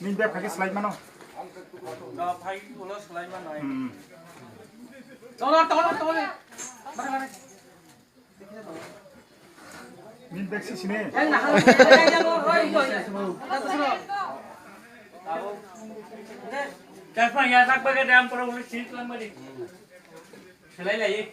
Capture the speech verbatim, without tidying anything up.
Nini bag phai khe slai mano. No, phai ulo slai mano. Hmm. Tolo, tolo, tolo. Bare, bare. Nini bag si sini. Yang nak. Yang, yang, yang, oh, oh, oh, oh. Tasma ya sak bag dam pura ulo seat lang mari. Selai lai.